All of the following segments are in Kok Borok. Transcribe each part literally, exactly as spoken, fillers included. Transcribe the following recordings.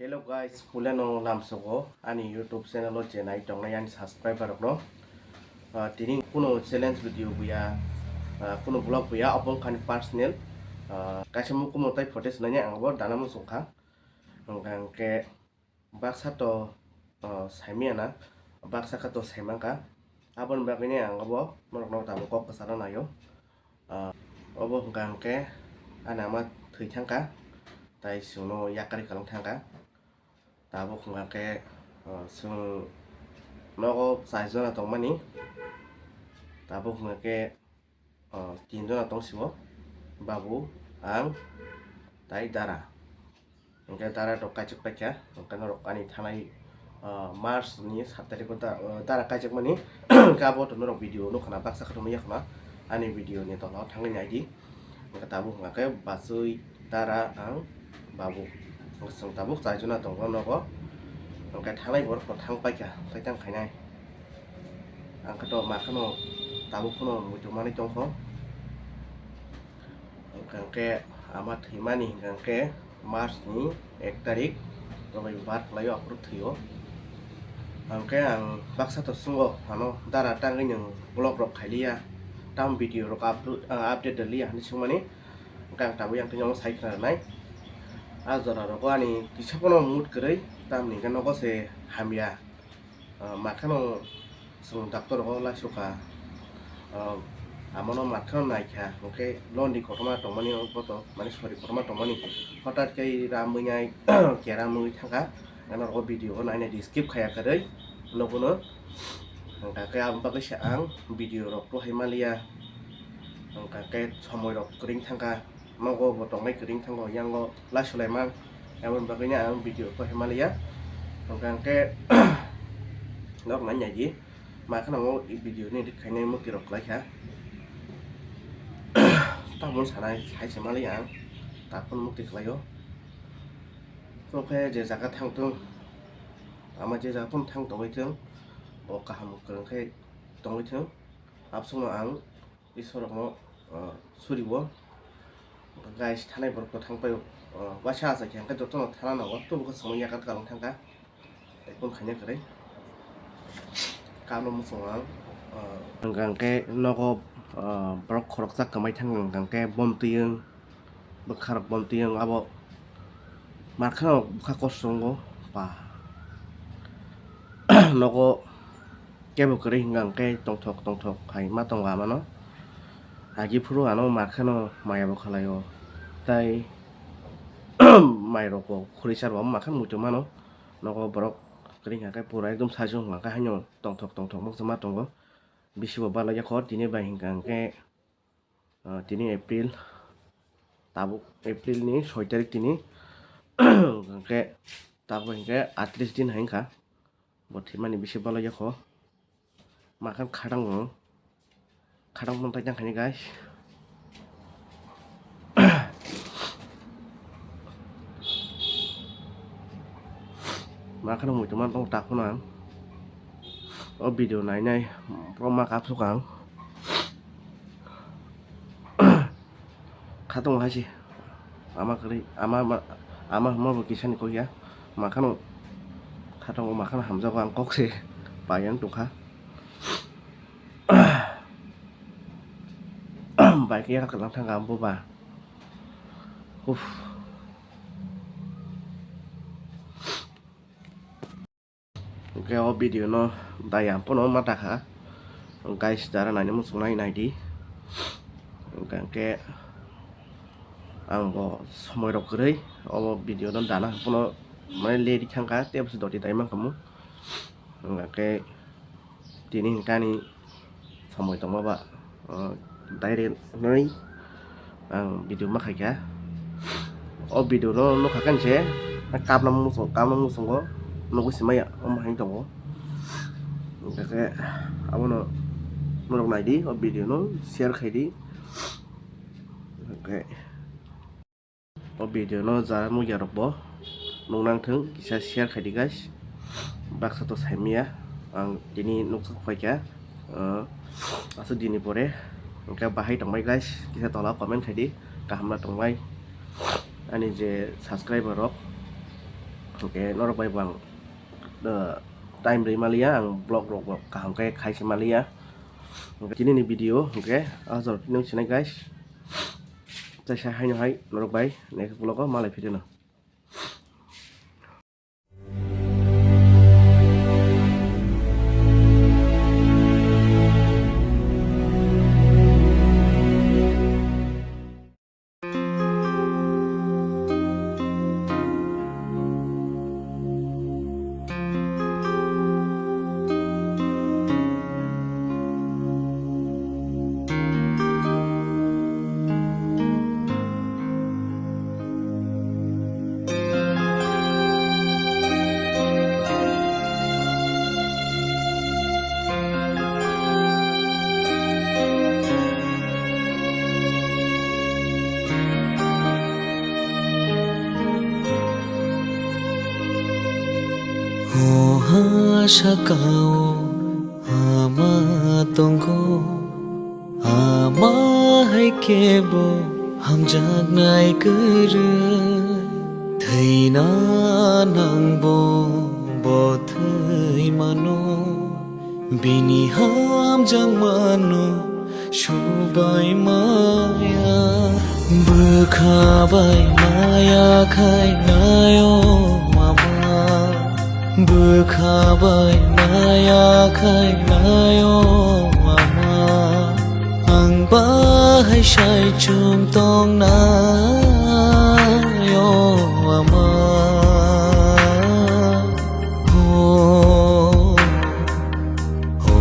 Hello guys, puilano lamsogo ani YouTube channel o je nai tongnai ani subscriber rokno. Ah, tini kuno challenge video buya, ah, kuno vlog buya, obo wngkha ani personal. Ah, kaisa mukumo tai photo swnai ang abo dana muchung kha. Hwnkha hwnkhe baksa to, ah, saimaya na, baksa kha to saimang kha. Aboni bagwi ni ang abo norokno tabuk kok kwcharo naio. Ah, obo hwnkha hwnkhe ani ama thwi thangkha, tai chwngno yakarwi kwlwng thangkha. Tabuk hwnkha khe, ah, chwng nogo char jona tongmani. Tabuk hwnkha khe, ah, tin jona tong sio, babu, ang, tai dara. Hwnkhe dara rok kaichuk paikha, hwnkhe norok ani thanai, ah, March ni sat tarikh o da-, ah, dara kaichukmani. Hwnkhe abo to norok video nukha na, baksa khe to nukya khna ani video ni tola o thangwi naidi. Hwnkhe tabuk hwnkha khe bachwi, dara, ang, babu. Hwnkhe chwng tabuk char jona tongo nogo. Hwnkhe thanai borok no thang paikha, tei tang khainai. Ang khe to ma kheno tabuk phano muitu manwi tongkho. Hwnkhe ama thwimani hwnkhe March ni ek tarik, Robibar khlaio, aphuru thwio. Hwnkhe ang baksa to chwngo, ano dara tangwi nwng vlog rok khailiya, tamo video rok upload, ah, update rwliya hinwi swngmani. Hwnkhe ang tabuk yang tini omo sai khna rwnai. A jora rogo ani kisa phano mood kwrwi, tamni hwnkhe nogo se hamya. Ah, ma kheno chwng doctor rogo laisukha. Ah, amono ma kheno naikha, hwnkhe londi kotorma tongmani, boto mane sori kotorma tongmani, hothat khe ram wngnai, keram wngwi thangkha. Ano rogo video o nainai di, skip khaya kwrwi nuguno. Hwnkha khe aboni bagwi se ang video rok to hai maliya. Hwnkha khe somoi rok kwrwng thangkha, nogo bo tongnai kwrwng thango, yango laisulai mang. Aboni bagwi no ang video to hai maliya. Hwnkha khe nok nai nai di, ma kheno o video ni edit khainai mukti rok kwlai kha. Tamoni sanai sai se maliya ang, ta phano mukti kwlaio. Tokhe je jaga thang thung, ama je jaga phano thang tongwi thung, bo kaham kwrwng khe tongwi thung. Absukno ang Isorokno, ah, suribo. Guys, thanai borok to thang paio, ah, waisa achai khe hwnkhe jotono thana nango, tubukhe chwngno yakarwi kwlwng thangkha. Tei phone khaina kwrwi. Kano muchungo ang, ah, hwnkha hwnkhe nogo, ah, borok khoroksa kwmai thangkha, hwnkha hwnkhe bom twiwng. Bwkharok bom twiwng abo markha bwkha kosongo ba nogo kebo kwrwi hwnkha hwnkhe tongthok tongthok hai ma tongo amano. Agi phuru ano markhano maya bo khlaio, tai mairok bo khuri sar bo makhan muitu mano. Nogo borok kwrwi hwnkha khe pura ekdom saichung hwnkha khe haino tongthok tongthok mokchoma tongo. Bisi bo balaijak kho tini bai hwnkha hwnkhe. Ah, tini April, tabuk April ni soi tarik tini. Hwnkhe tabuk hwnkhe atris din hai wngkha. Bo thwimani bisi balaijak kho. Makhan khatang bo, khatang phano taijak khaini guys. Makhan muitu man tongo takhuna ang. O video nai nai, bro, ma kapsuk ang. Khatung hai se. Ama kwrwi, ama, ama, ama hwnma bo kisani kok ya. Makhano khatung, makhano hamjago ang kok se. Paiya wng tongkha. Bai khe yakhwlwng thangkha ang bo ba. Uff. Hwnkhe o video no dai ang phano ma takha. Guys, jara naina muchungnai naidi. Hwnkhe ang bo somoi rok kwrwi o video no dana phano mane late thangkha, tei bwswk doti dai mankha mo. Hwnkhe tini hwnkhe ani somoi tongma ba, ah, direct hwnwi ang video ma khaikha. O video no nukha khe se kapna muchung, kapna muchungo nugwi se maya omo hai tongo. Hwnkhe abono norok naidi, o video no share khaidi. Hwnkhe o video no jara nukya rok bo nuknang thung, kisa share khaidi guys. Baksa to saimaya, ang tini nukjak phaikha, ah, aswk dini pore. Hwnkhe bahai tongbai guys, kisa tola comment khaidi, kaham na tongbai ani je subscriber rok. Hwnkhe norok bai bo ang, uh, time rwi maliya, ang vlog rok bo kaham khe khai se maliya. Hwnkhe tini ni video hwnkhe ah jora phano sinai guys. Tei sai haino hai norok bai next vlog o malai phirino. O ha sakao ama tongo, ama hai kebo hamjaknai kwrwi. Thwina nangbo bo thwi mano, bini hamjakmano subai maya. Bwkha bai maya khainai o mama, bwkha bai maya khainai o mama. Ang bahai sai chwng tongnai o ama. Oh, oh,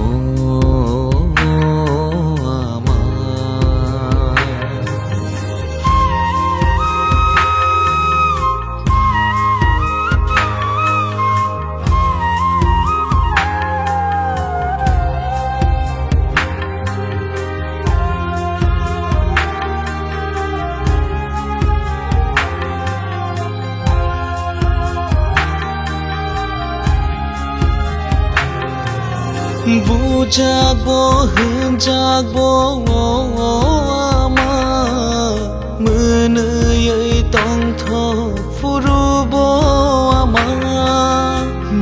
oh, ama. Bujak bo, hwnjak bo, o ama, mwnwi tongthok phuru bo ama,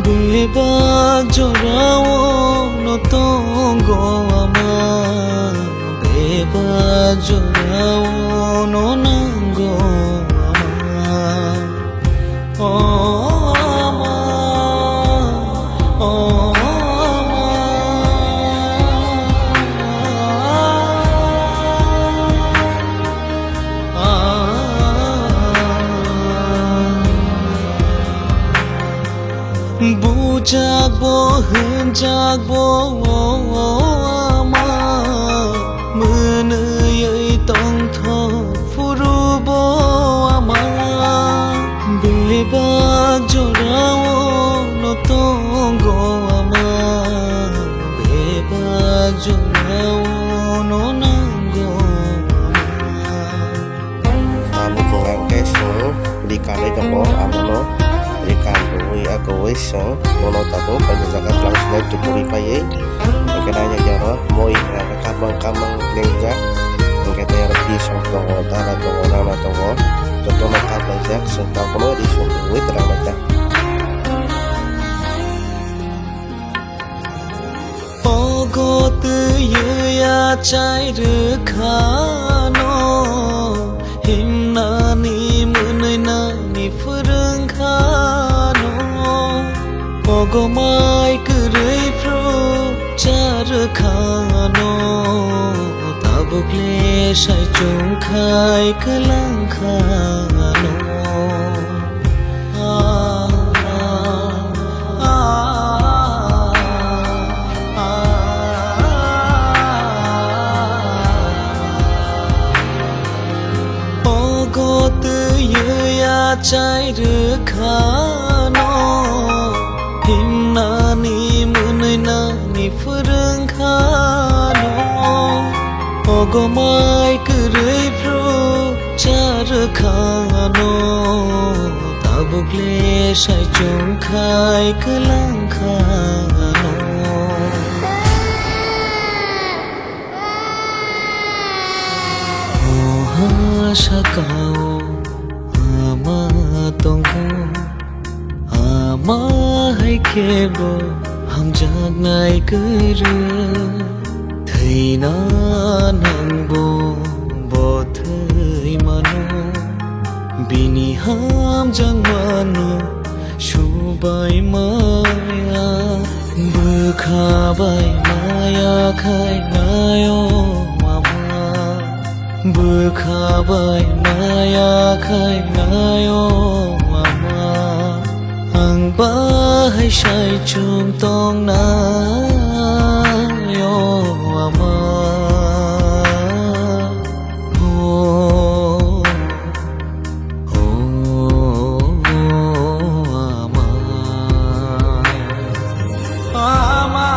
bebak jorao no tongo ama, bebak jorao no nango ama. O ama, o ama. Bujak bo, hwnjak bo, o ama, mwnwi tongthok phuru bo ama, bebak jorao no tongo ama, bebak jorao no nango ama. Tabuk hwnkhe chwng ri kanwi tongo, abono ri kan rwui akwui chwng bono tabuk kaisa jaga twlang sinai tuburi paiwi. Hwnkhe nainai oro moi hwnkhe kamang kamang lengjak, hwnkhe tei oro fish rok tongo, dara tongo, rana tongo, jotono kaplaijak, chwng abono ri song rwui twlang laijak. Ogo twi achai rwkhano, himnani mwnwi nani phwrwngkhano. Ogo mai kwrwi phru cha rwkhano, tabukle sai chungkhai kwlangkhano. Ogo twi achai rwkhano, himnani mwnwi nani phwrwngkhano. Ogo mai kwrwi phru cha rwkhano, tabukle sai chungkhai kwlangkhano. O ha sakao ama tongo, Bo hamjaknai kwrwi thwina nangbo bo thwi mano. Bini hamjakmano subai maya, bwkha bai maya khai nayo ama. Bwkha bai maya khai nayo ama, ang bahai sai chum tong nayo ama. Oh, oh, ama. Ama.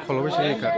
Kholo bai se kha.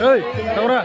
Ei, Taura.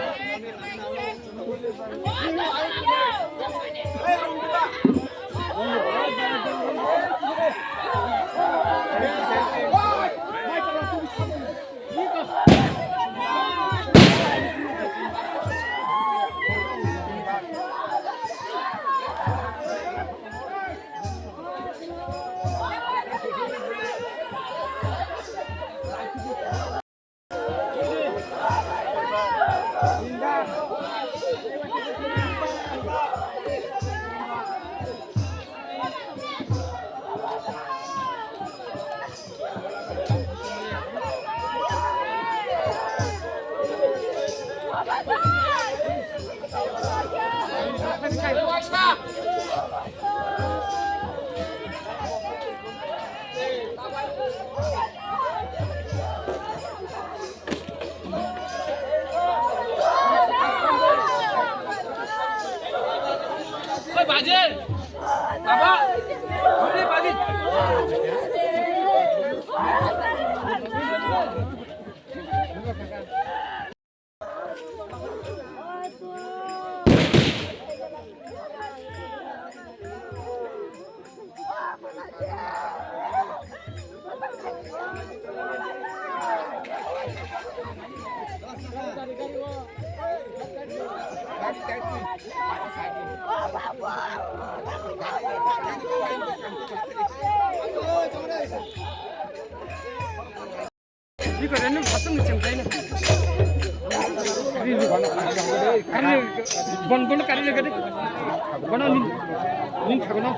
Bon bon kari le gade. Bon nin nin khago na.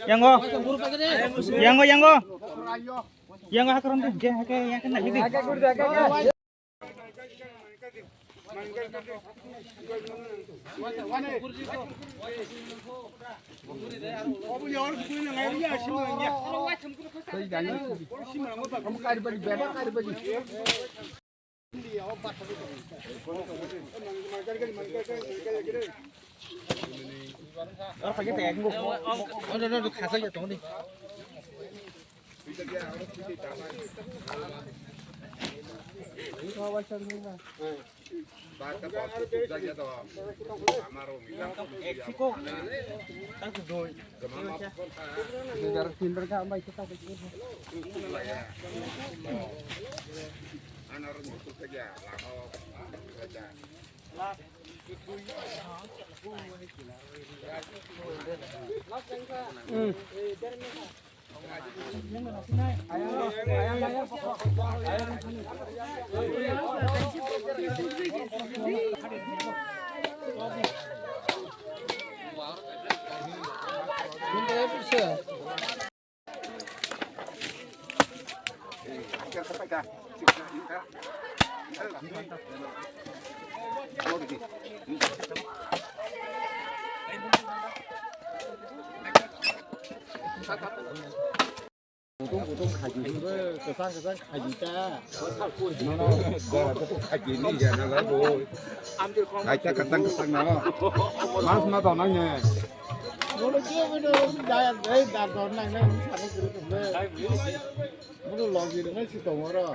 Yango. Yango, yango. Yango hakram tu, je hake, yang kena lagi. Kutung kutung khaji. Kwchang kwchang khaji ta. Nono gora kutung khaji ni jana la bo. Kaita kwchang kwchang no. Mas ma dona ne. Bono je bono daya dai da dona ne. Bono logi ne si tongoro.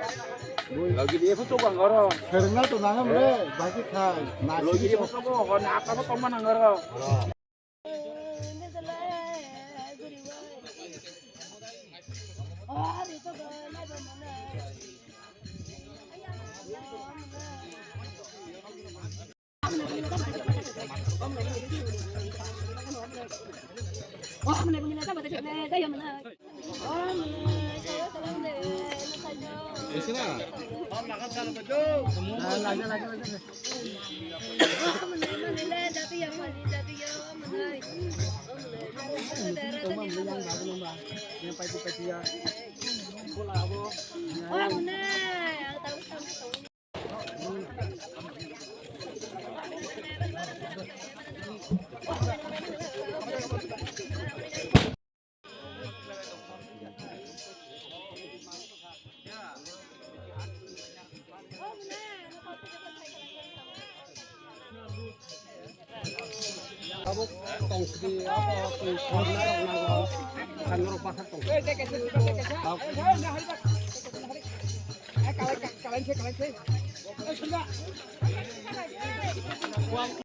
Logi de phu to bangoro. Serna to nangam re. Baki khai. Logi de phu to ko na apa to tongma nangoro. Abo tong sidi, abo tong sidi, narok nago, kan norok pathar tong sidi.